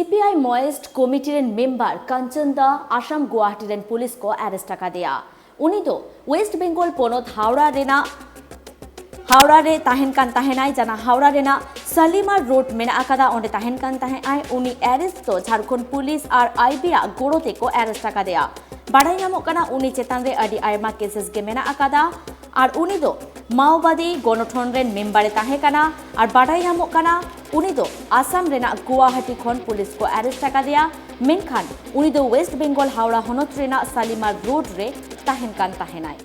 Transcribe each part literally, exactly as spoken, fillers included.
ᱥᱤᱯᱤᱟᱭ ᱢᱚᱭᱮᱥᱴ committee ᱨᱮᱱ member ᱠᱟᱧᱪᱚᱱ ᱫᱟ ᱟᱥᱟᱢ ᱜᱩᱣᱟᱦᱟᱴᱤ ᱨᱮᱱ police ᱠᱚ ᱟᱨᱮᱥᱴ ᱟᱠᱟᱫᱮᱭᱟ᱾ ᱩᱱᱤ ᱫᱚ ᱳᱭᱮᱥᱴ ᱵᱮᱝᱜᱚᱞ ᱯᱚᱱᱚᱛ ᱦᱟᱣᱲᱟ ᱨᱮᱱᱟᱜ ᱦᱟᱣᱲᱟ ᱨᱮ ᱛᱟᱦᱮᱱ ᱠᱟᱱ ᱛᱟᱦᱮᱱᱟᱭ, ᱡᱟᱦᱟᱸ ᱦᱟᱣᱲᱟ ᱨᱮᱱᱟᱜ ᱥᱟᱞᱤᱢᱟᱨ ᱨᱳᱰ ᱢᱮᱱᱟᱜ ᱟᱠᱟᱫᱟ, ᱚᱸᱰᱮ ᱛᱟᱦᱮᱱ ᱠᱟᱱ ᱛᱟᱦᱮᱸᱫ ᱟᱭ᱾ ᱩᱱᱤ ᱟᱨᱮᱥᱴ ᱫᱚ ᱡᱷᱟᱲᱠᱷᱚᱸᱰ ᱯᱩᱞᱤᱥ ᱟᱨ ᱟᱭᱵᱤ ᱟᱜ ᱜᱚᱲᱚ ᱛᱮᱠᱚ ᱟᱨᱮᱥᱴ ᱟᱠᱟᱫᱮᱭᱟ᱾ ᱵᱟᱰᱟᱭ ᱧᱟᱢᱚᱜ ᱠᱟᱱᱟ, ᱩᱱᱤ ᱪᱮᱛᱟᱱ ᱨᱮ ᱟᱹᱰᱤ ᱟᱭᱢᱟ ᱠᱮᱥᱮᱥ ᱜᱮ ᱢᱮᱱᱟᱜ ᱟᱠᱟᱫᱟ ᱟᱨ ᱩᱱᱤ ᱫᱚ ᱢᱟᱣᱵᱟᱫᱤ ᱜᱚᱱᱚᱴᱷᱚᱱ ᱨᱮᱱ ᱢᱮᱢᱵᱟᱨ ᱮ ᱛᱟᱦᱮᱸ ᱠᱟᱱᱟ᱾ ᱟᱨ ᱵᱟᱰᱟᱭ ᱧᱟᱢᱚᱜ ᱠᱟᱱᱟ, ᱩᱱᱤ ᱫᱚ ᱟᱥᱟᱢ ᱨᱮᱱᱟᱜ ᱜᱩᱣᱟᱦᱟᱴᱤ ᱠᱷᱚᱱ ᱯᱩᱞᱤᱥ ᱠᱚ ᱟᱨᱮᱥᱴ ᱟᱠᱟᱫᱮᱭᱟ, ᱢᱮᱱᱠᱷᱟᱱ ᱩᱱᱤ ᱫᱚ ᱳᱭᱮᱥᱴ ᱵᱮᱝᱜᱚᱞ ᱦᱟᱣᱲᱟ ᱦᱚᱱᱚᱛ ᱨᱮᱱᱟᱜ ᱥᱟᱞᱤᱢᱟᱨ ᱨᱳᱰ ᱨᱮ ᱛᱟᱦᱮᱱ ᱠᱟᱱ ᱛᱟᱦᱮᱱᱟᱭ᱾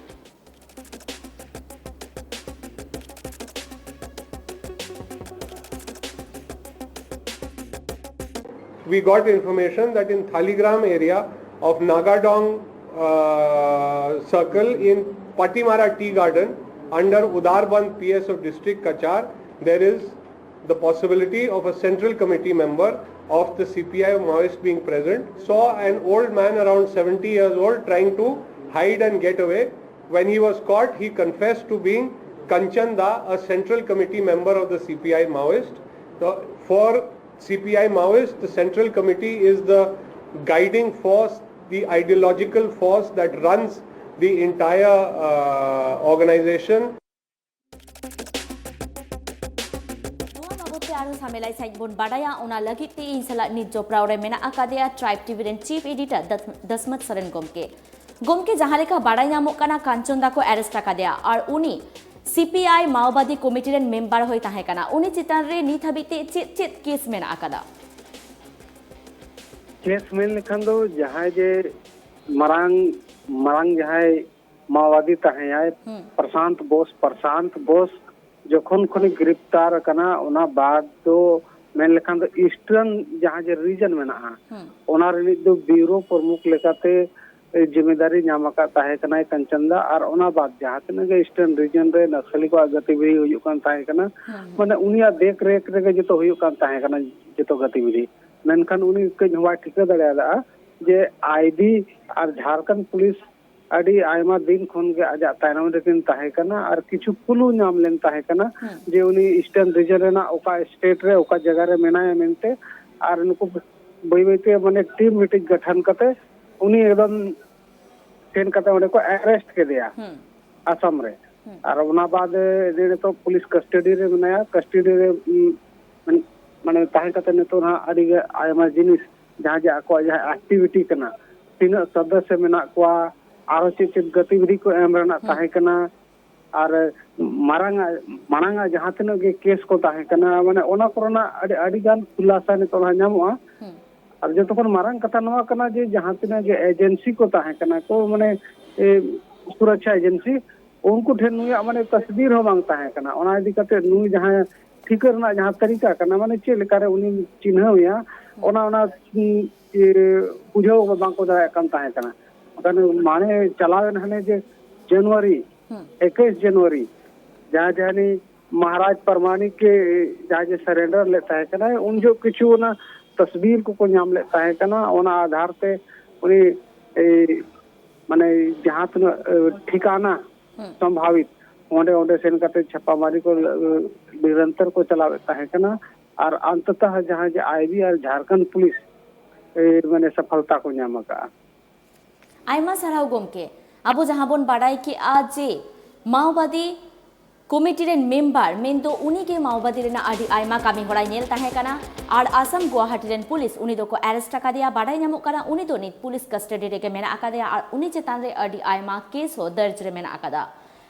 We got information that in Thaligram area of Nagadong uh, circle in Patimara Tea Garden under Udarband P S of District Cachar, there is the possibility of a central committee member of the C P I Maoist being present, saw an old man around seventy years old trying to hide and get away. When he was caught, he confessed to being Kanchan Da, a central committee member of the C P I Maoist. The, for C P I Maoist, the central committee is the guiding force, the ideological force that runs the entire uh, organization. ᱱᱚᱣᱟ ᱵᱟᱵᱚᱫ ᱛᱮ ᱟᱨᱦᱚᱸ ᱥᱟᱢᱮᱞᱟᱭ ᱥᱟᱺᱦᱤᱡ ᱵᱚᱱ ᱵᱟᱰᱟᱭᱟ, ᱚᱱᱟ ᱞᱟᱹᱜᱤᱫ ᱛᱮ ᱤᱧ ᱥᱟᱞᱟᱜ ᱱᱤᱛ ᱡᱚᱯᱲᱟᱣ ᱨᱮ ᱢᱮᱱᱟᱜ ᱟᱠᱟᱫᱮᱭᱟ ᱴᱨᱟᱭᱤᱵᱽ ᱴᱤᱵᱷᱤ ᱨᱮᱱ ᱪᱤᱯ ᱮᱰᱤᱴᱚᱨ ᱫᱟᱥ-, ᱫᱟᱥᱢᱟᱛ ᱥᱚᱨᱮᱱ ᱜᱚᱢᱠᱮ᱾ ᱜᱚᱢᱠᱮ, ᱡᱟᱦᱟᱸ ᱞᱮᱠᱟ ᱵᱟᱰᱟᱭ ᱧᱟᱢᱚᱜ ᱠᱟᱱᱟ, ᱠᱟᱧᱪᱚᱱ ᱫᱟ ᱠᱚ ᱟᱨᱮᱥᱴ ᱟᱠᱟᱫᱮᱭᱟ ᱟᱨ ᱩᱱᱤ ᱥᱤᱯᱤᱟᱭ ᱢᱟᱣᱵᱟᱫᱤ ᱠᱚᱢᱤᱴᱤ ᱨᱮᱱ ᱢᱮᱢᱵᱟᱨ ᱦᱚᱸᱭ ᱛᱟᱦᱮᱸ ᱠᱟᱱᱟ᱾ ᱩᱱᱤ ᱪᱮᱛᱟᱱ ᱨᱮ ᱱᱤᱛ ᱦᱟᱹᱵᱤᱡ ᱛᱮ ᱪᱮᱫ ᱪᱮᱫ ᱠᱮᱥ ᱢᱮᱱᱟᱜ ᱟᱠᱟᱫᱟ? ᱠᱮᱥ ᱢᱮᱱ ᱞᱮᱠᱷᱟᱱ ᱫᱚ ᱡᱟᱦᱟᱸᱭ ᱡᱮ ᱢᱟᱨᱟᱝ, ᱢᱟᱨᱟᱝ ᱡᱟᱦᱟᱸᱭ ᱢᱟᱣᱵᱟᱫᱤ ᱛᱟᱦᱮᱸᱭᱟᱭ, ᱦᱩᱸ᱾ ᱯᱨᱚᱥᱟᱱᱛ ᱵᱳᱥ, ᱯᱨᱚᱥᱟᱱᱛ ᱵᱳᱥ ᱡᱚᱠᱷᱚᱱ ᱠᱷᱚᱱᱮ ᱜᱨᱮᱯᱛᱟᱨ ᱟᱠᱟᱱᱟ, ᱚᱱᱟ ᱵᱟᱫ ᱫᱚ ᱢᱮᱱ ᱞᱮᱠᱷᱟᱱ ᱫᱚ ᱤᱥᱴᱟᱨᱱ ᱡᱟᱦᱟᱸ ᱡᱮ ᱨᱤᱡᱚᱱ ᱢᱮᱱᱟᱜᱼᱟ, ᱦᱩᱸ᱾ ᱚᱱᱟ ᱨᱤᱱᱤᱡ ᱫᱚ ᱵᱤᱣᱨᱳ ᱯᱨᱚᱢᱩᱠᱷ ᱞᱮᱠᱟᱛᱮ ᱡᱤᱢᱮᱫᱟᱨᱤ ᱧᱟᱢ ᱟᱠᱟᱫ ᱛᱟᱦᱮᱸ ᱠᱟᱱᱟᱭ ᱠᱟᱧᱪᱚᱱ ᱫᱟ᱾ ᱟᱨ ᱚᱱᱟ ᱵᱟᱫ ᱡᱟᱦᱟᱸ ᱛᱤᱱᱟᱹᱜ ᱜᱮ ᱤᱥᱴᱟᱨᱱ ᱨᱤᱡᱚᱱ ᱨᱮ ᱱᱟᱠᱥᱟᱞᱤ ᱠᱚᱣᱟᱜ ᱜᱟᱛᱤᱵᱤᱫᱷᱤ ᱦᱩᱭᱩᱜ ᱠᱟᱱ ᱛᱟᱦᱮᱸ ᱠᱟᱱᱟ, ᱦᱩᱸ, ᱦᱩᱸ᱾ ᱢᱟᱱᱮ ᱩᱱᱤᱭᱟᱜ ᱫᱮᱠ ᱨᱮᱠ ᱨᱮᱜᱮ ᱡᱚᱛᱚ ᱦᱩᱭᱩᱜ ᱠᱟᱱ ᱛᱟᱦᱮᱸ ᱠᱟᱱᱟ, ᱡᱚᱛᱚ ᱜᱟᱛᱤᱵᱤᱫᱷᱤ᱾ ᱢᱮᱱᱠᱷᱟᱱ ᱩᱱᱤ ᱠᱟᱹᱡ ᱦᱚᱸ ᱵᱟᱭ ᱴᱷᱤᱠᱟᱹ ᱫᱟᱲᱮᱭᱟᱫᱟ ᱡᱮ ᱟᱭᱵᱤ ᱟᱨ ᱡᱷᱟᱲᱠᱷᱚᱸᱰ ᱯᱩᱞᱤᱥ ᱟᱹᱰᱤ ᱟᱭᱢᱟ ᱫᱤᱱ ᱠᱷᱚᱱ ᱜᱮ ᱟᱡᱟᱜ ᱛᱟᱭᱱᱚᱢ ᱨᱮᱠᱤᱱ ᱛᱟᱦᱮᱸ ᱠᱟᱱᱟ ᱟᱨ ᱠᱤᱪᱷᱩ ᱠᱩᱞᱩ ᱧᱟᱢ ᱞᱮᱱ ᱛᱟᱦᱮᱸ ᱠᱟᱱᱟ, ᱦᱩᱸ᱾ ᱡᱮ ᱩᱱᱤ ᱤᱥᱴᱟᱨᱱ ᱨᱤᱡᱚᱱ ᱨᱮᱱᱟᱜ ᱚᱠᱟ ᱥᱴᱮᱴ ᱨᱮ ᱚᱠᱟ ᱡᱟᱭᱜᱟ ᱨᱮ ᱢᱮᱱᱟᱭᱟ ᱢᱮᱱᱛᱮ᱾ ᱟᱨ ᱱᱩᱠᱩ ᱵᱟᱹᱭ ᱵᱟᱹᱭᱛᱮ ᱢᱟᱱᱮ ᱴᱤᱢ ᱢᱤᱫᱴᱤᱡ ᱜᱚᱴᱷᱚᱱ ᱠᱟᱛᱮ ᱩᱱᱤ ᱮᱠᱫᱚᱢ ᱥᱮᱱ ᱠᱟᱛᱮ ᱚᱸᱰᱮ ᱠᱚ ᱟᱨᱮᱥᱴ ᱠᱮᱫᱮᱭᱟ ᱟᱥᱟᱢ ᱨᱮ᱾ ᱟᱨ ᱚᱱᱟ ᱵᱟᱫ ᱱᱤᱛᱚᱜ ᱯᱩᱞᱤᱥ ᱠᱟᱥᱴᱚᱰᱤ ᱨᱮ ᱢᱮᱱᱟᱭᱟ᱾ ᱠᱟᱥᱴᱚᱰᱤ ᱨᱮ ᱩᱸ, ᱢᱟᱱᱮ ᱛᱟᱦᱮᱸ ᱠᱟᱛᱮ ᱱᱤᱛᱚᱜ ᱦᱟᱸᱜ ᱟᱹᱰᱤ ᱜᱮ ᱟᱭᱢᱟ ᱡᱤᱱᱤᱥ, ᱡᱟᱦᱟᱸ ᱡᱮ ᱟᱠᱚᱣᱟᱜ ᱡᱟᱦᱟᱸ ᱮᱠᱴᱤᱵᱷᱤᱴᱤ ᱠᱟᱱᱟ, ᱛᱤᱱᱟᱹᱜ ᱥᱚᱫᱚᱥᱥᱚ ᱢᱮᱱᱟᱜ ᱠᱚᱣᱟ, ᱟᱨᱚ ᱪᱮᱫ ᱪᱮᱫ ᱜᱚᱛᱤᱵᱤᱫᱷᱤ ᱠᱚ ᱮᱢ ᱨᱮᱱᱟᱜ ᱛᱟᱦᱮᱸ ᱠᱟᱱᱟ, ᱟᱨ ᱢᱟᱨᱟᱝ ᱟᱜ ᱢᱟᱲᱟᱝ ᱟᱜ ᱡᱟᱦᱟᱸ ᱛᱤᱱᱟᱹᱜ ᱜᱮ ᱠᱮᱥ ᱠᱚ ᱛᱟᱦᱮᱸ ᱠᱟᱱᱟ, ᱢᱟᱱᱮ ᱚᱱᱟ ᱠᱚᱨᱮᱱᱟᱜ ᱟᱹᱰᱤ ᱟᱹᱰᱤ ᱜᱟᱱ ᱠᱷᱩᱞᱟᱥᱟ ᱱᱤᱛᱚᱜ ᱦᱟᱸᱜ ᱧᱟᱢᱚᱜᱼᱟ᱾ ᱟᱨ ᱡᱚᱛᱚ ᱠᱷᱚᱱ ᱢᱟᱨᱟᱝ ᱠᱟᱛᱷᱟ ᱱᱚᱣᱟ ᱠᱟᱱᱟ ᱡᱮ ᱡᱟᱦᱟᱸ ᱛᱤᱱᱟᱹᱜ ᱜᱮ ᱮᱡᱮᱱᱥᱤ ᱠᱚ ᱛᱟᱦᱮᱸ ᱠᱟᱱᱟ ᱠᱚ, ᱢᱟᱱᱮ ᱮ, ᱥᱩᱨᱚᱠᱪᱷᱟ ᱮᱡᱮᱱᱥᱤ, ᱩᱱᱠᱩ ᱴᱷᱮᱱ ᱱᱩᱭᱟᱜ ᱢᱟᱱᱮ ᱛᱟᱥᱵᱤᱨ ᱦᱚᱸ ᱵᱟᱝ ᱛᱟᱦᱮᱸ ᱠᱟᱱᱟ᱾ ᱚᱱᱟ ᱤᱫᱤ ᱠᱟᱛᱮ ᱱᱩᱭ ᱡᱟᱦᱟᱸ ᱴᱷᱤᱠᱟᱹ ᱨᱮᱱᱟᱜ ᱡᱟᱦᱟᱸ ᱛᱟᱹᱨᱤᱠᱟ ᱠᱟᱱᱟ, ᱢᱟᱱᱮ ᱪᱮᱫ ᱞᱮᱠᱟᱨᱮ ᱩᱱᱤ ᱪᱤᱱᱦᱟᱹᱣ ᱮᱭᱟ, ᱚᱱᱟ ᱚᱱᱟ ᱩᱸ, ᱤᱭᱟᱹ, ᱵᱩᱡᱷᱟᱹᱣ ᱵᱟᱝᱠᱚ ᱫᱟᱲᱮᱭᱟᱜ ᱠᱟᱱ ᱛᱟᱦᱮᱸ ᱠᱟᱱᱟ᱾ ᱢᱟᱱᱮ ᱪᱟᱞᱟᱣᱮᱱ ᱦᱟᱱᱮ ᱡᱮ ᱡᱟᱱᱩᱣᱟᱨᱤ, ᱮᱠᱩᱥ ᱡᱟᱱᱩᱣᱟᱨᱤ, ᱡᱟᱦᱟᱸ ᱡᱟᱦᱟᱸ ᱱᱤ ᱢᱚᱦᱟᱨᱟᱡᱽ ᱯᱟᱨᱢᱟᱱᱤᱠ ᱠᱮ ᱡᱟᱦᱟᱸ ᱡᱮ ᱥᱟᱨᱮᱱᱰᱟᱨ ᱞᱮᱫ ᱛᱟᱦᱮᱸ ᱠᱟᱱᱟᱭ, ᱩᱱ ᱡᱚᱦᱚᱜ ᱠᱤᱪᱷᱩ ᱚᱱᱟ ᱛᱟᱥᱵᱤᱨ ᱠᱚᱠᱚ ᱧᱟᱢ ᱞᱮᱫ ᱛᱟᱦᱮᱸ ᱠᱟᱱᱟ᱾ ᱚᱱᱟ ᱟᱫᱷᱟᱨ ᱛᱮ ᱩᱱᱤ ᱮ, ᱢᱟᱱᱮ ᱡᱟᱦᱟᱸ ᱛᱤᱱᱟᱹᱜ ᱮ, ᱴᱷᱤᱠᱟᱱᱟ ᱥᱚᱢᱵᱷᱟᱵᱤᱛ, ᱚᱸᱰᱮ ᱚᱸᱰᱮ ᱥᱮᱱ ᱠᱟᱛᱮ ᱪᱷᱟᱯᱟᱢᱟᱨᱤ ᱠᱚ ᱮ, ᱱᱤᱨᱚᱱᱛᱚᱨ ᱠᱚ ᱪᱟᱞᱟᱣᱮᱫ ᱛᱟᱦᱮᱸ ᱠᱟᱱᱟ᱾ ᱟᱨ ᱚᱱᱛᱚᱛᱚ ᱡᱟᱦᱟᱸ ᱡᱮ ᱟᱭᱵᱤ ᱟᱨ ᱡᱷᱟᱲᱠᱷᱚᱸᱰ ᱯᱩᱞᱤᱥ ᱮ, ᱢᱟᱱᱮ ᱥᱚᱯᱷᱚᱞᱛᱟ ᱠᱚ ᱧᱟᱢ ᱟᱠᱟᱫᱼᱟ᱾ ᱟᱭᱢᱟ ᱥᱟᱨᱦᱟᱣ ᱜᱚᱢᱠᱮ᱾ ᱟᱵᱚ ᱡᱟᱦᱟᱸ ᱵᱚᱱ ᱵᱟᱰᱟᱭ ᱠᱮᱜᱼᱟ ᱡᱮ ᱢᱟᱣᱵᱟᱫᱤ ᱠᱚᱢᱤᱴᱤ ᱨᱮᱱ ᱢᱮᱢᱵᱟᱨ ᱢᱮᱱᱫᱚ ᱩᱱᱤ ᱜᱮ ᱢᱟᱣᱵᱟᱫᱤ ᱨᱮᱱᱟᱜ ᱟᱹᱰᱤ ᱟᱭᱢᱟ ᱠᱟᱹᱢᱤ ᱦᱚᱨᱟᱭ ᱧᱮᱞ ᱛᱟᱦᱮᱸ ᱠᱟᱱᱟ᱾ ᱟᱨ ᱟᱥᱟᱢ ᱜᱩᱣᱟᱦᱟᱴᱤ ᱨᱮᱱ ᱯᱩᱞᱤᱥ ᱩᱱᱤ ᱫᱚᱠᱚ ᱟᱨᱮᱥᱴ ᱟᱠᱟᱫᱮᱭᱟ᱾ ᱵᱟᱰᱟᱭ ᱧᱟᱢᱚᱜ ᱠᱟᱱᱟ ᱩᱱᱤ ᱫᱚ ᱱᱤᱛ ᱯᱩᱞᱤᱥ ᱠᱟᱥᱴᱚᱰᱤ ᱨᱮᱜᱮ ᱢᱮᱱᱟᱜ ᱟᱠᱟᱫᱮᱭᱟ ᱟᱨ ᱩᱱᱤ ᱪᱮᱛᱟᱱ ᱨᱮ ᱟᱹᱰᱤ ᱟᱭᱢᱟ ᱠᱮᱥ ᱦᱚᱸ ᱫᱟᱨᱡᱽ ᱨᱮ ᱢᱮᱱᱟᱜ ᱟᱠᱟᱫᱟ᱾